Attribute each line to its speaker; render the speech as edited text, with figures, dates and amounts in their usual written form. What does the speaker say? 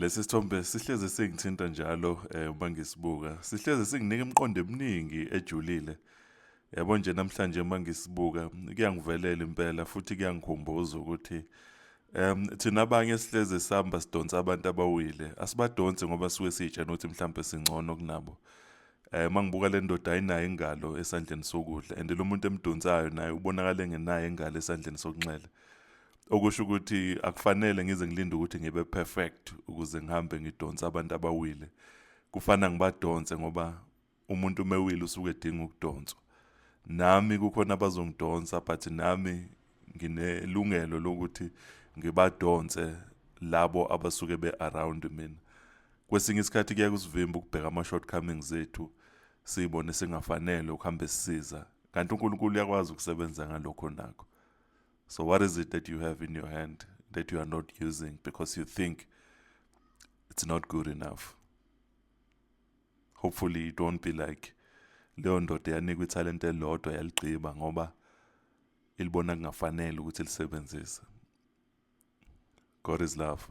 Speaker 1: Lesi sithombe sihleze singithinta njalo uma ngisibuka. Sihleze singinika imiqondo eminingi ejulile. Yabo nje namhlanje uma ngisibuka kuyangivelela impela futhi kuyangikhumbuza ukuthi thina abanye sihleze sihamba sidonsa abantu abawile. Asibadonsi ngoba suke siy'tshena ukuthi mhlampe singcono kunabo. Uma ngibuka le ndoda ayinayo ingalo esandleni sokudla and lo muntu emdonsayo naye ubonakala engenayo ingalo esandleni sokunxele. Okusho ukuthi akufanele ngize ngilinde ukuthi ngibe perfect ukuze ngihambe ngidonse abantu abawile. Kufana ngibadonse ngoba umuntu mewile usuke edinga ukudonswa. Nami kukhona abazongidonsa, but nami nginelungelo lokuthi ngibadonse labo abasuke be-around mina. Kwesinye isikhathi kuyaye kusivimba ukubheka ama-shortcomings ethu, siyibone singafanele ukuhambe sisiza, kanti uNkulunkulu uyakwazi ukusebenza ngalokho nakho. So what is it that you have in your hand that you are not using because you think it's not good enough? Hopefully you don't be like leyo ndoda yanikwa ithalente elilodwa yaligqiba ngoba ilibona kungafanele ukuthi lisebenzise. God is love.